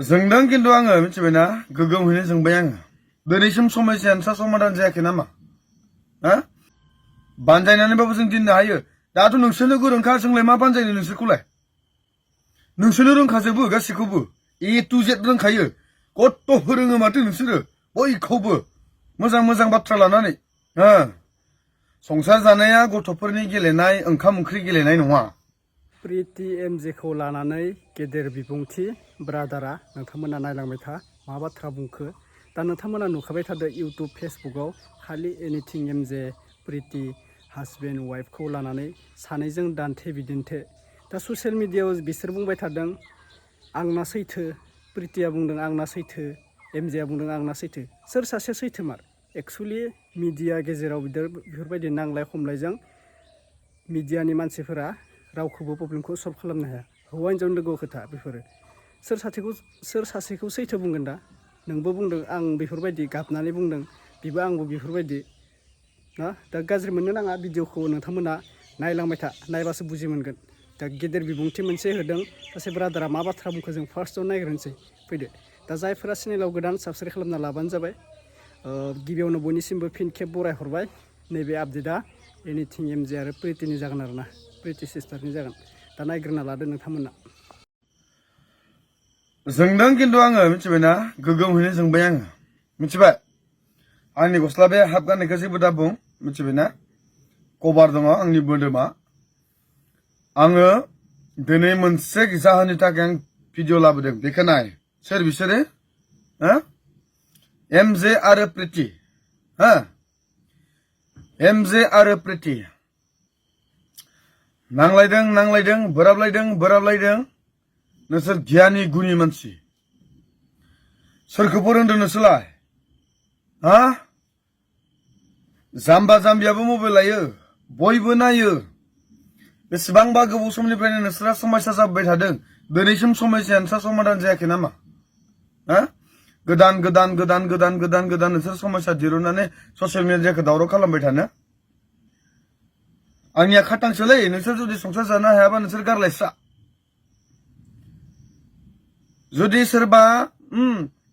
जोंदों किन्तु आङो मिथिबायना गोगोमहैनो जोंबाय आङो दिनैसिम समस्यायानो समाधान जायाखै नामा हा बानजायनानैबाबो जों दिननो हायो दाथ' नोंसोरनो गोरोंखा जोंलाय मा बानजायनो नोंसोरखौलाय नोंसोरनो रोंखाजोबो गासिखौबो ए टु जेड रोंखायो कत्त फोरोङो माथो नोंसोरो बयखौबो मोजां मोजां बाथ्रा लानानै हा संसार जानाया गथ'फोरनि गेलेनाय ओंखाम ओंख्रि गेलेनाय नङा प्रिति एमजेखौ लानानै गेदेर बिबुंथि ब्रादारा नोंथांमोना नायलांबाय था मा बाथ्रा बुंखो दा नोंथांमोना नुखाबाय थादो इउटुब फेसबुकआव खालि एनिथिं एमजे प्रिति हासबेन्ड वाइफखौ लानानै सानैजों दान्थे बिदिन्थे दा ससियेल मिडियायाव बिसोर बुंबाय थादों आंना सैथो प्रितिया बुंदों आंना सैथो एमजेआ बुंदों आंना सैथो सोर सासे सैथोमार एक्सुवेलि मिडिया गेजेराव बेफोरबायदि नांलाय खमलायजों मिडियानि मानसिफोरा रावखौबो प्रब्लेमखौ सल्भ खालामनो हाया हौवा हिन्जावनि लोगोआव खोथा बेफोरो सोर सासेखौ सैथो बुंगोन दा नोंबो बुंदों आं बेफोरबायदि गाबनानै बुंदों बिबो आंबो बेफोरबायदि ना दा गाज्रि मोननो नाङा भिडिअखौ नोंथांमोना नायलांबाय था नायबासो बुजि मोनगोन दा गेदेर बिबुंथि मोनसे होदों सासे ब्रादारा मा बाथ्रा बुंखो जों फार्स्टआव नायग्रोनोसै फैदो दा जायफोरा चेनेलाव गोदान साबस्क्राइब खालामना लाबानो जाबाय गिबियावनो बयनिसिमबो फिन खेब बरायहरबाय नैबे आपडेटआ एनिथिं एमजे आरो प्रितिनि जागोन आरोना प्रिति सिस्टारनि जागोन दा नायग्रोना लादो नोंथांमोना जोंदों किन्तु आङो मिथिबायना गोगोमहैनो जोंबाय आङो मिथिबाय आंनि गस्ला बे हाफ गाननायखौ जेबो दा बुं मिथिबायना कभार दङ आंनि मोदोमा आङो दिनै मोनसे जाहोननि थाखाय आं भिडिअ लाबोदों बेखौ नाय सोर बिसोरो हा एमजे आरो प्रिति हा एमजे आरो प्रिति नांलायदों बोराबलायदों नोंसोर गियानि गुनि मानसि सोरखौ फोरोंदों नोंसोरलाय हा जाम्बा जाम्बियाबो मबाइल लायो बयबो नायो बेसेबांबा गोबाव समनिफ्रायनो नोंसोरा समस्या जाबाय थादों दिनैसिम समस्यायानो समाधान जायाखै नामा हा गोदान नोंसोर समस्या दिरुननानै ससियेल मिडियाखौ दावराव खालामबाय थानो आंनिया खाटांसोलै नोंसोर जुदि संसार जानो हायाबा नोंसोर गारलायस्रा जुदि सोरबा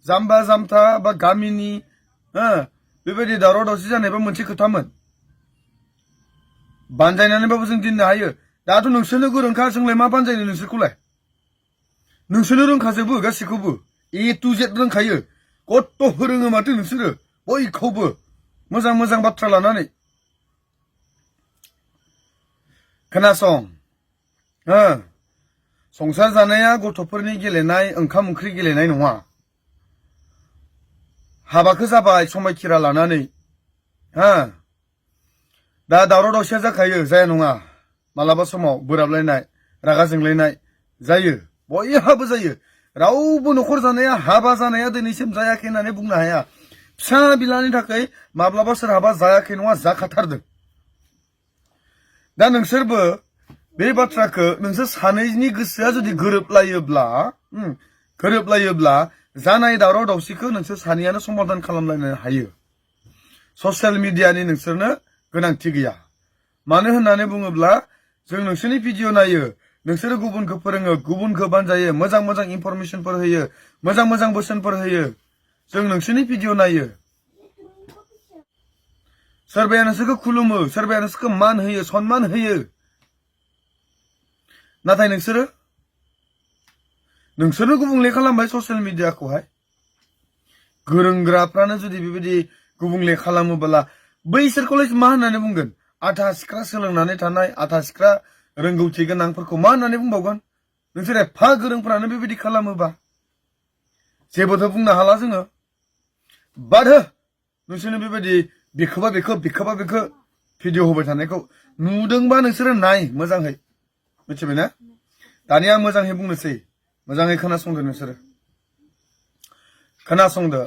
जाम्बा जाम्था बा गामिनि बेबायदि दावराव दावसि जानायबा मोनसे खोथामोन बानजायनानैबाबो जों दिननो हायो दाथ' नोंसोरनो गोरोंखा जोंलाय मा बानजायनो नोंसोरखौलाय नोंसोरनो रोंखाजोबो गासिखौबो ए टु जेड रोंखायो कत्त फोरोङो माथो नोंसोरो बयखौबो मोजां मोजां बाथ्रा लानानै खोनासं संसार जानाया गथ'फोरनि गेलेनाय ओंखाम ओंख्रि गेलेनाय नङा हाबाखौ जाबाय समायखिरा लानानै दा दावराव दावसिया जाखायो जाया नङा मालाबा समाव बोराबलायनाय रागा जोंलायनाय जायो बयहाबो जायो रावबो न'खर जानाया हाबा जानाया दिनैसिम जायाखै होननानै बुंनो हाया फिसा बिलानि थाखाय माब्लाबा सोरहाबा जायाखै नङा जाखाथारदों दा नोंसोरबो बे बाथ्राखौ नोंसोर सानैनि गोसोआ जुदि गोरोबलायोब्ला जानाय दावराव दावसिखौ नोंसोर सानैयानो समाधान खालामलायनो हायो ससियेल मिडियानि नोंसोरनो गोनांथि गैया मानो होननानै बुङोब्ला जों नोंसोरनि भिडिअ नायो नोंसोरो गुबुनखौ फोरोङो गुबुनखौ बानजायो मोजां मोजां इनफरमेशनफोर होयो मोजां मोजां बोसोनफोर होयो जों नोंसोरनि भिडिअ नायो सोरबाया नोंसोरखौ खुलुमो सोरबाया नोंसोरखौ मान होयो सन्मान होयो नाथाय नोंसोरनो गुबुंले खालामबाय ससियेल मिडियाखौहाय गोरोंग्राफ्रानो जुदि बेबायदि गुबुंले खालामोब्ला बैसोरखौलाय मा होननानै बुंगोन आधा सिख्रा सोलोंनानै थानाय आधा सिख्रा रोंगौथि गोनांफोरखौ मा होननानै बुंबावगोन नोंसोर एफा गोरोंफ्रानो बेबायदि खालामोबा जेबोथ' बुंनो हाला जोङो बादहो नोंसोरनो बेबायदि बिखोबा बेखो भिडिअ होबाय थानायखौ नुदोंबा नोंसोरो नाय मोजाङै मिथिबायना दानिया मोजाङै बुंनोसै मोजाङै खोनासंदो नोंसोरो खोनासंदो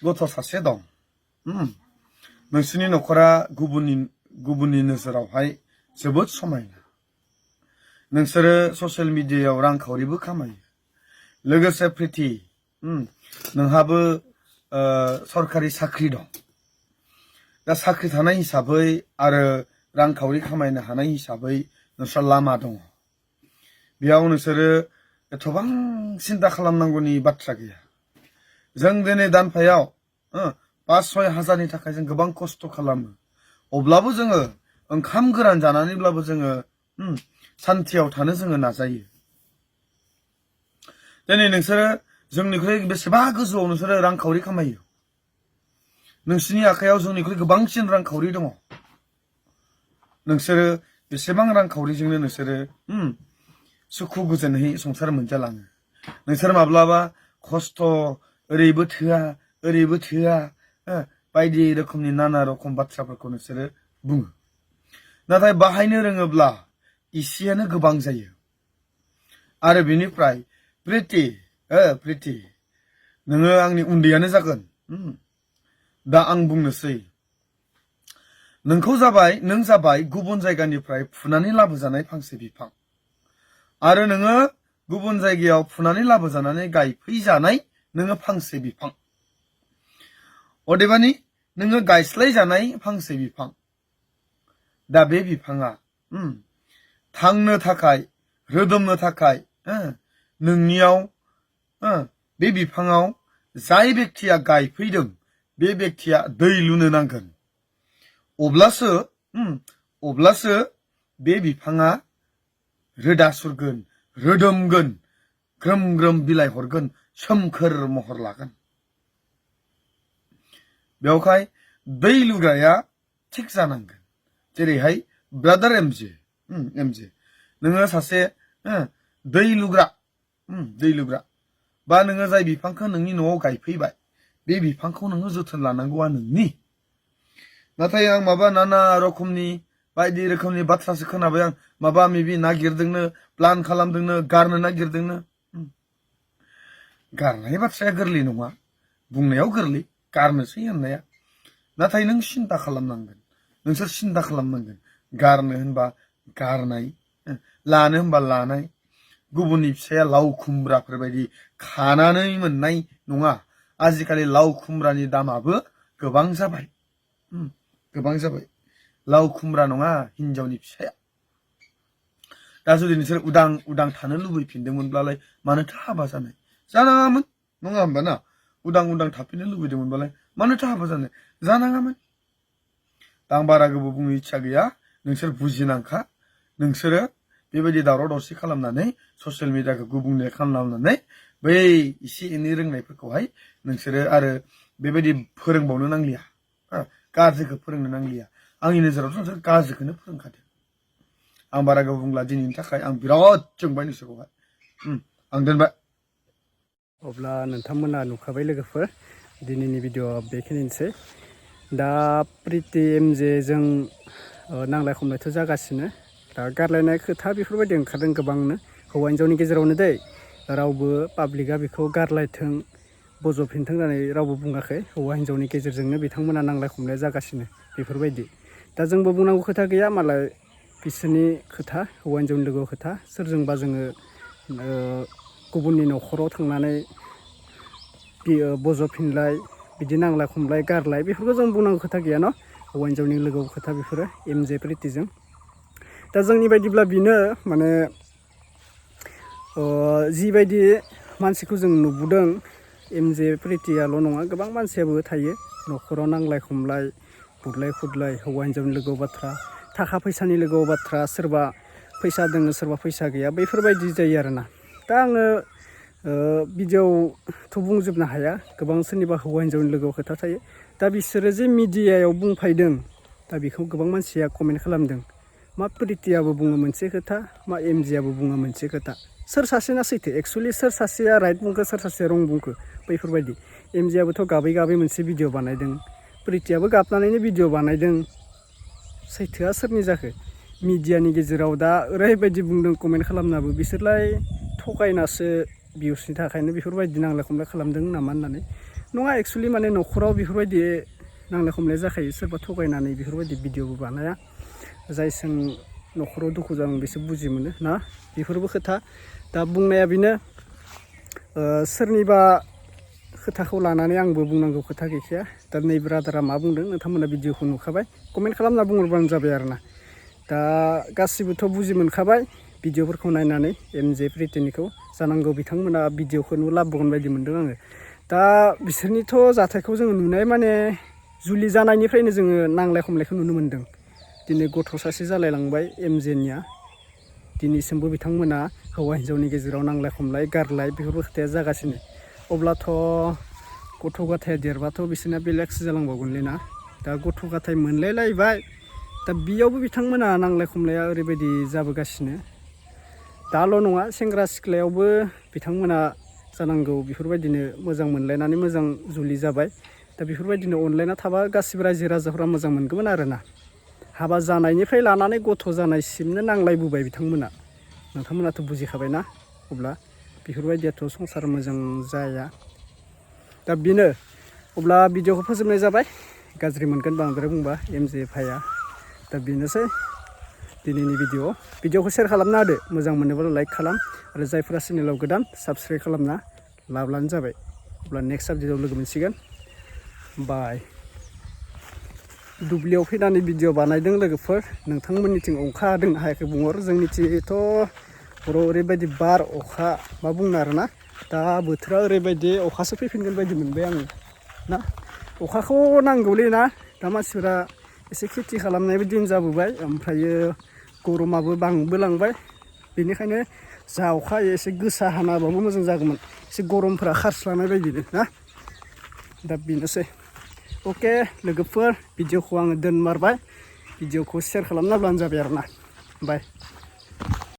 गथ' सासे दं नोंसोरनि न'खरा गुबुननि नोजोरावहाय जोबोद समायना नोंसोरो ससियेल मिडियायाव रांखावरिबो खामायो लोगोसे प्रिति नोंहाबो सरकारि साख्रि दं दा साख्रि थानाय हिसाबै आरो रांखावरि खामायनो हानाय हिसाबै नोंस्रा लामा दङ बेयाव नोंसोरो एथबां सिन्था खालामनांगौनि बाथ्रा गैया जों दिनै दानफायाव 5-6 हाजारनि थाखाय जों गोबां खस्थ' खालामो अब्लाबो जोङो ओंखाम गोरान जानानैब्लाबो जोङो सान्थियाव थानो जोङो नाजायो दिनै नोंसोरो जोंनिख्रुइ बेसेबा गोजौआव नोंसोरो रांखावरि खामायो नोंसोरनि आखायाव जोंनिख्रुइ गोबांसिन रांखावरि दङ नोंसोरो बेसेबां रांखावरिजोंनो नोंसोरो सुखु गोजोनहै संसार मोनजालाङो नोंसोर माब्लाबा खस्थ' ओरैबो थोआ बायदि रोखोमनि नाना रखम बाथ्राफोरखौ नोंसोरो बुङो नाथाय बाहायनो रोङोब्ला इसेयानो गोबां जायो आरो बेनिफ्राय प्रिति नोङो आंनि उन्दैयानो जागोन दा आं बुंनोसै नों जाबाय गुबुन जायगानिफ्राय फुनानै लाबोजानाय फांसे बिफां आरो नोङो गुबुन जायगायाव फुनानै लाबोजानानै गायफैजानाय नोङो फांसे बिफां अदेबानि नोङो गायस्लायजानाय फांसे बिफां दा बे बिफाङा थांनो थाखाय रोदोमनो थाखाय नोंनियाव बे बिफाङाव जाय बेक्तिया गायफैदों बे बेक्तिया दै लुनो नांगोन अब्लासो बे बिफाङा रोदा सुरगोन रोदोमगोन ग्रोम ग्रोम बिलाइ हरगोन सोमखोर महर लागोन बेवहाय दै लुग्राया थिक जानांगोन जेरैहाय ब्रादार एमजे नोङो सासे दै लुग्रा बा नोङो जाय बिफांखौ नोंनि न'आव गायफैबाय बे बिफांखौ नोङो जोथोन लानांगौआ नोंनि नाथाय आं माबा नाना रोखोमनि बायदि रोखोमनि बाथ्रासो खोनाबाय आं माबा मिबि नागिरदोंनो प्लान खालामदोंनो गारनो नागिरदोंनो गारनाय बाथ्राया गोरलै नङा बुंनायाव गोरलै गारनोसै होननाया नाथाय नों सिन्था खालामनांगोन नोंसोर सिन्था खालामनांगोन गारनो होनबा गारनाय लानो होनबा लानाय गुबुननि फिसाया लाव खुमब्राफोर बायदि खानानै मोननाय नङा आजिखालि लाव खुमब्रानि दामाबो गोबां जाबाय लाव खुमब्रा नङा हिनजावनि फिसाया दा जुदि नोंसोर उदां थानो लुबैफिनदोंमोनब्लालाय मानोथो हाबा जानाय जानाङामोन नङा होमबा ना उदां थाफिननो लुबैदोंमोनब्लालाय मानोथो हाबा जानाङामोन दा आं बारा गोबाव बुंनो इच्छा गैया नोंसोर बुजिनांखा नोंसोरो बेबायदि दावराव दावसि खालामनानै ससियेल मिडियाखौ गुबुंले खालामनानै बै एसे एनै रोंनायफोरखौहाय नोंसोरो आरो बेबायदि फोरोंबावनो नांलिया गाज्रिखौ फोरोंनो नांलिया आंनि नोजोरावथ' नोंसोर गाज्रिखौनो फोरोंखादों आं बारा गोबाव बुंला दिनैनि थाखाय आं बिराद जोंबाय नोंसोरखौहाय आं दोनबाय अब्ला नोंथांमोना नुखाबाय लोगोफोर दिनैनि भिडिअ'आ बेखिनिसै दा प्रिति एमजेजों नांलाय खमलायथ' जागासिनो दा गारलायनाय खोथा बेफोरबायदि ओंखारदों गोबांनो हौवा हिन्जावनि गेजेरावनो दै रावबो पाब्लिकआ बेखौ गारलायथों बजबफिनथों होननानै रावबो बुङाखै हौवा हिन्जावनि गेजेरजोंनो बिथांमोना नांलाय खमलाय जागासिनो बेफोरबायदि दा जोंबो बुंनांगौ खोथा गैया मालाय बिसोरनि खोथा हौवा हिन्जावनि लोगोआव खोथा सोरजोंबा जोङो गुबुननि न'खराव थांनानै बजबफिनलाय बिदि नांलाय खमलाय गारलाय बेफोरखौ जों बुंनांगौ खोथा गैया न' हौवा हिन्जावनि लोगोआव खोथा बेफोरो एमजे प्रितिजों दा जोंनि बायदिब्ला बेनो माने जिबायदि मानसिखौ जों नुबोदों एमजे प्रितियाल' नङा गोबां मानसियाबो थायो न'खराव नांलाय खमलाय बुदलाय खुदलाय हौवा हिन्जावनि लोगोआव बाथ्रा थाखा फैसानि लोगोआव बाथ्रा सोरबा फैसा दोङो सोरबा फैसा गैया बैफोरबायदि जायो आरोना दा आङो भिडिअ'थ' बुंजोबनो हाया गोबां सोरनिबा हौवा हिन्जावनि लोगोआव खोथा थायो दा बिसोरो जे मिडियायाव बुंफायदों दा बेखौ गोबां मानसिया कमेन्ट खालामदों मा प्रितियाबो बुङो मोनसे खोथा मा एमजेआबो बुङो मोनसे खोथा सोर सासेना सैथो एक्सुवेलि सोर सासेया राइट बुंखो सोर सासेया रं बुंखो बैफोरबायदि एमजेआबोथ' गाबै गाबै मोनसे भिडिअ' बानायदों प्रितियाबो गाबनानैनो भिडिअ' बानायदों सैथोआ सोरनि जाखो मिडियानि गेजेराव दा ओरैबायदि बुंदों कमेन्ट खालामनाबो बिसोरलाय थगायनासो भिउसनि थाखायनो बेफोरबायदि नांलाय खमलाय खालामदों नामा होननानै नङा एक्सुवेलि माने न'खराव बेफोरबायदि नांलाय खमलाय जाखायो सोरबा थगायनानै बेफोरबायदि भिडिअ'बो बानाया जायजों न'खराव दुखु जादों बिसोर बुजि मोनो ना बेफोरबो खोथा दा बुंनाया बेनो सोरनिबा खोथाखौ लानानै आंबो बुंनांगौ खोथा गैखाया दा नै ब्रादारा मा बुंदों नोंथांमोना भिडिअ'खौ नुखाबाय कमेन्ट खालामना बुंहरबानो जाबाय आरोना दा गासिबोथ' बुजि मोनखाबाय भिडिअ'फोरखौ नायनानै एमजे प्रितिनिखौ जानांगौ बिथांमोना भिडिअखौ लाबोगोन बायदि मोनदों आङो दा बिसोरनिथ' जाथायखौ जोङो नुनाय माने जुलि जानायनिफ्रायनो जोङो नांलाय खमलायखौ नुनो मोन्दों दिनै गथ' सासे जालायलांबाय एमजेनिया दिनैसिमबो बिथांमोना हौवा हिन्जावनि गेजेराव नांलाय खमलाय गारलाय बेफोरबो खोथाया जागासिनो अब्लाथ' गथ' गथाया देरबाथ' बिसोरना बेलेगसो जालांबावगोनलै ना दा गथ' गथाय मोनलायलायबाय दा बेयावबो बिथांमोना नांलाय खमलाया ओरैबायदि जाबोगासिनो दाल' नङा सेंग्रा सिख्लायावबो बिथांमोना जानांगौ बेफोरबायदिनो मोजां मोनलायनानै मोजां जुलि जाबाय दा बेफोरबायदिनो अनलायना थाबा गासिबो रायजो राजाफ्रा मोजां मोनगौमोन आरोना हाबा जानायनिफ्राय लानानै गथ' जानायसिमनो नांलायबोबाय बिथांमोना नोंथांमोनाथ' बुजिखाबायना अब्ला बेफोरबायदियाथ' संसार मोजां जाया दा बेनो अब्ला भिडिअखौ फोजोबनाय जाबाय गाज्रि मोनगोन बांद्राय बुंबा एमजे भाइया दा बेनोसै दिनैनि भिडिअखौ शेयार खालामना होदो मोजां मोनोब्ला लाइक खालाम आरो जायफोरा चेनेलाव गोदान साबस्क्राइब खालामना लाब्लानो जाबाय अब्ला नेक्स्ट आपडेटआव लोगो मोनसिगोन बाय दुब्लियाव फैनानै भिडिअ बानायदों लोगोफोर नोंथांमोननिथिं अखा हादों हायाखै बुंहर जोंनिथिंथ' हराव ओरैबायदि बार अखा मा बुंनो आरोना दा बोथोरा ओरैबायदि अखासो फैफिनगोन बायदि मोनबाय आङो ना अखाखौ नांगौलै ना दा मानसिफोरा एसे खेथि खालामनायबो दिन जाबोबाय ओमफ्रायो गरमाबो बांबोलांबाय बेनिखायनो जा अखा एसे गोसा हानाबाबो मोजां जागौमोन एसे गरमफोरा खारस्रानाय बायदिनो ना दा बेनोसै अके लोगोफोर भिडिअखौ आङो दोनमारबाय भिडिअखौ शेयार खालामना होब्लानो जाबाय आरोना बाय